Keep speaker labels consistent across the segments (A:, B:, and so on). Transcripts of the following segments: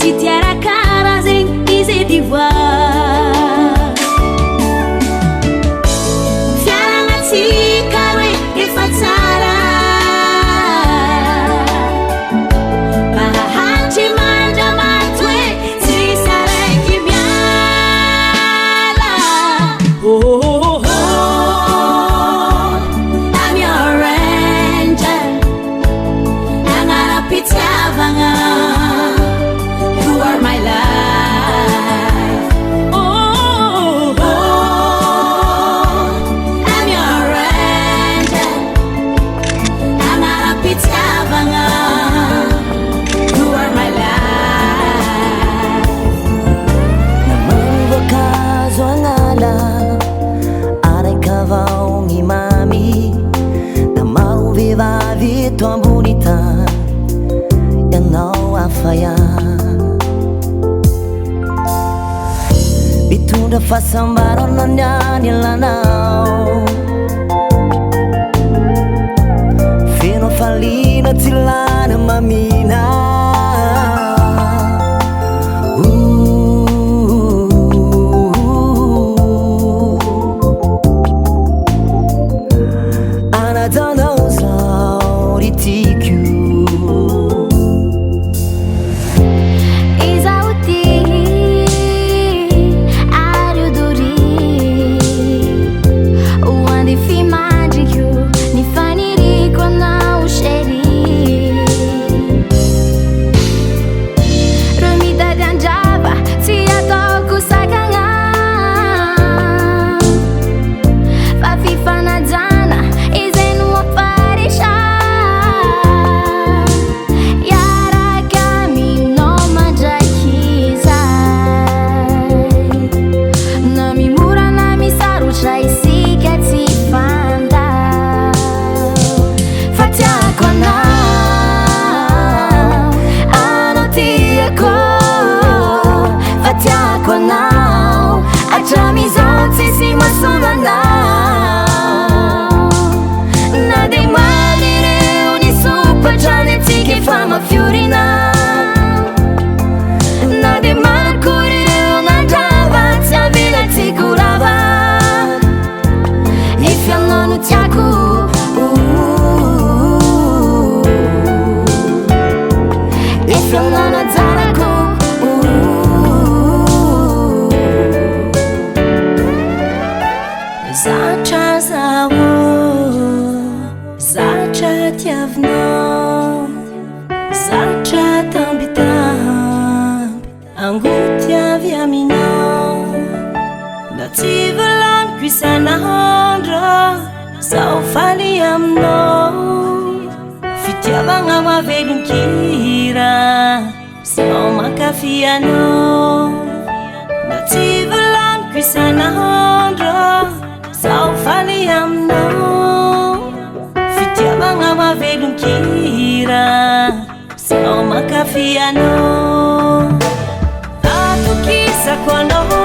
A: Tsy tia raha karaha zegny izy edy voa. Fiaragnantsika roe efa tsara. Mahahatry mandramaty hoe tsisy araiky miala. Oh, oh, oh, I'm your angel. Agnara-pitiavagna. You are my life. Oh, oh, oh, I'm your angel. Agnara-pitiavagna. You are my life.
B: Namany voankazo agnala araiky avao gny mamy. Da maro vehivavy eto ambony tany, ianao hafa ihany. Mitondra fahasambarana ny any ilanao. Feno hafaliana tsy lany mamina. Anajanao zao ry tiako.
C: Izaho ty ary ho doria ho andefimandriko ny faniriko anao chéri. Reo mitady andrava tsy ataoko sakagna fa fifanajana izay no amparisa hiaraka aminao mandrakizay na mimora na misarotra isika tsy fandao fa tiako anao anao tiako fa tiako anao hatramizao tsisy mahasolo anao na de mamy ireo ny sopatrany antsika efa mafiorina na de marakory ireo nandrava tsy avelatsika ho rava efa ianao no tiako. Efa ianao no anjarako.
A: Zatra zaho, zatra tiavinao, zatra tambitamby angoty avy aminao. Na tsy volaniko isan'andro zaho faly aminao. Fitiavagna mahavelon-kira zaho mankafy anao. Na tsy volaniko isan'andro zaho faly aminao. Fitiavagna mahavelon-kira zaho mankafy anao. Atokisako anao.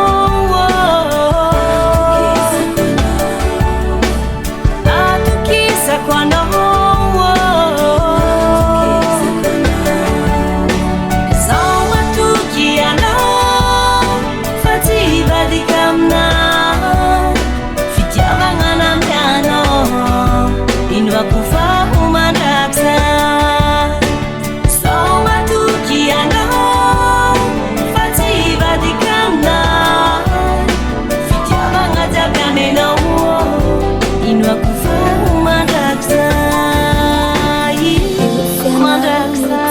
A: Atokisako anao. Zaho matoky anao fa tsy hivadika aminao. Fitiavagna namianao inoako fa ho mandrakizay. Zaho matoky anao fa tsy hivadika aminao. Fitiavagna jiaby amenao inoako fa ho mandrakizay. Mandrakizay.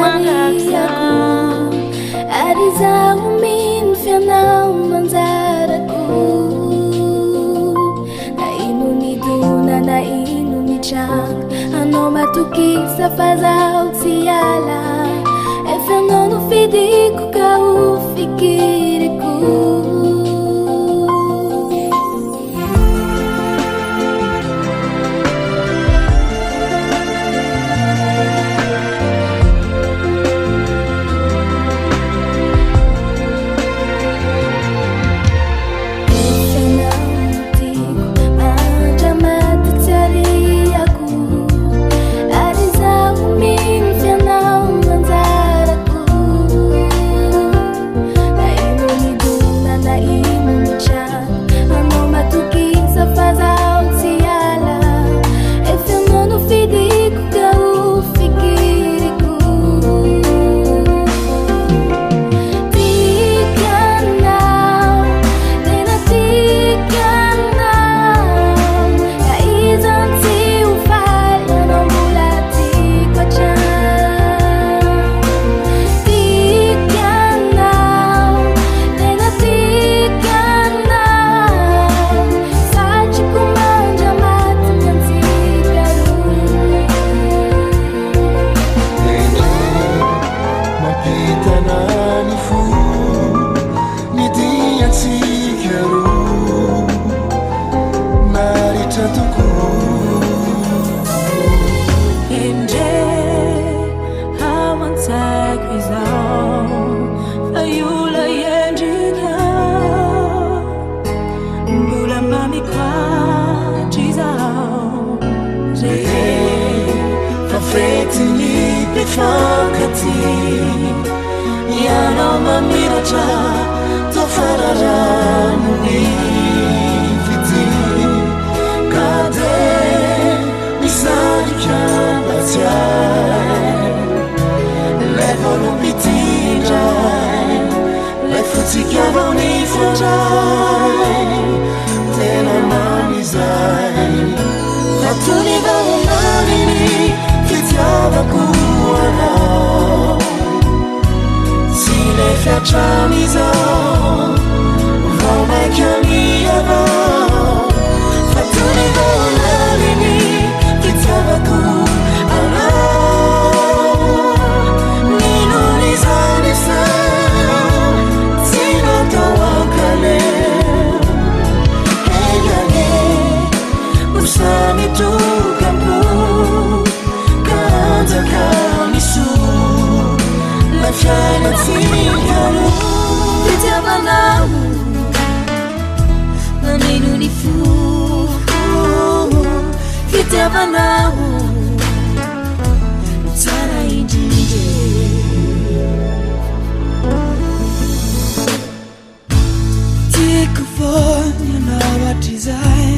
A: Mandrakizay.
C: Ary izaho mino fianao manjarako na ino ny dona na ino ny tranga anao matokisa fa zaho tsy ala efa anao no fidiko ka ho fikiriko. Mandramaty tsy ariako ary izaho mino fianao manjarako.
D: Fetin'ny mpifankatia. Ianao mamiratra toa fararanon'ny fitia. Ka dia misarika mba tsy hay. Ilay voaloham-pitia indray, ilay fontsika vao nifandray. Tena mamy izay. Fa tony vao omaly ny fitiavako anao. Tsy lefy hatramin'izao, vao mainka mihavao. Fa tony vao omaly ny fitiavako anao. Nino izany fa tsy natao ankaleo. Enganie ho samy tokam-po ka hanjaka ny soa ilay fiainantsika roa.
A: Fitiavanao mameno ny foko, fitiavanao tsara indrindra.
E: Tiako foana ianao hatrizay,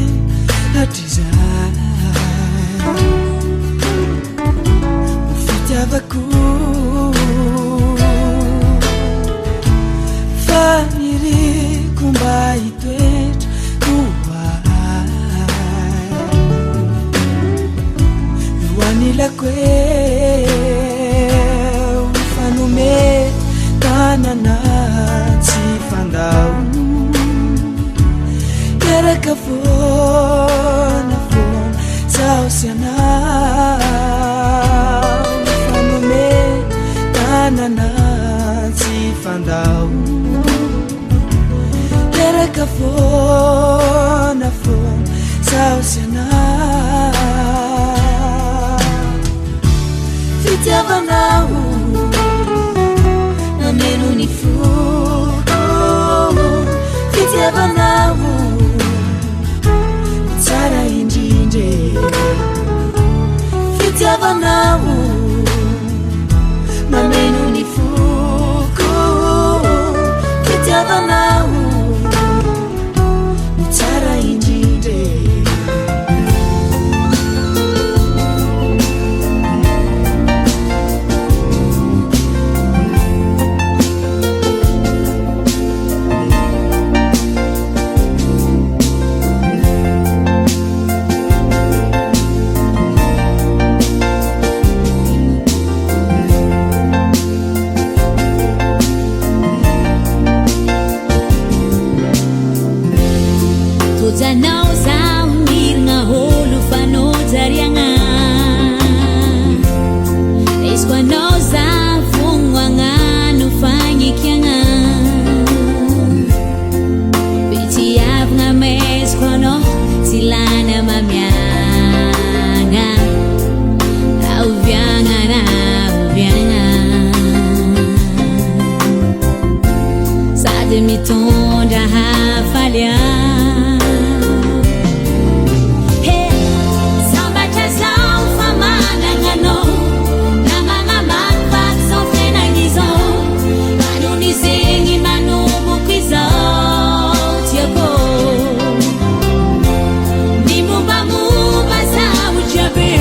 E: hatrizay. Ho fitiavako faniriako mba hitoetra ho ahy. Eo anilako eo, mifanome tanana tsy fandao. Hiaraka foana foana zaho sy ianao. Mifanome tanana tsy fandao. Hiaraka foana foana zaho sy ianao.
A: Fitiavanao nameno ny foko, fitiavanao tsara indrindra. Fitiavanao mameno ny foko, fitiavanao tsara indrindra.
F: Tojanao zaho nirina olo fanojariagna. Raisiko anao zaho fogno hagnano fagnekiagna. Fitiavagna ameziko anao tsy lany mamiagna. Rahoviagna rahoviagna. Sady mitondra hafaliagna. He, sambatra zaho fa managna anao. Namagna manivaky zao fiainagna izao. Manony zegny manomboko izao tiako. Ny mombamomba zaho jiaby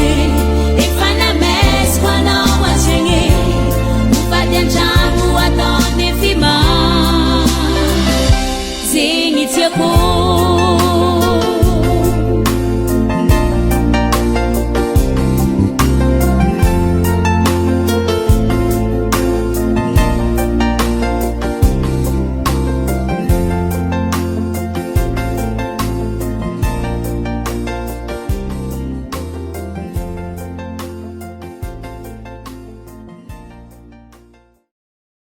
F: efa namesiko anao an-tsaigny. Mivady an-tragno ataony fima. Zegny tiako.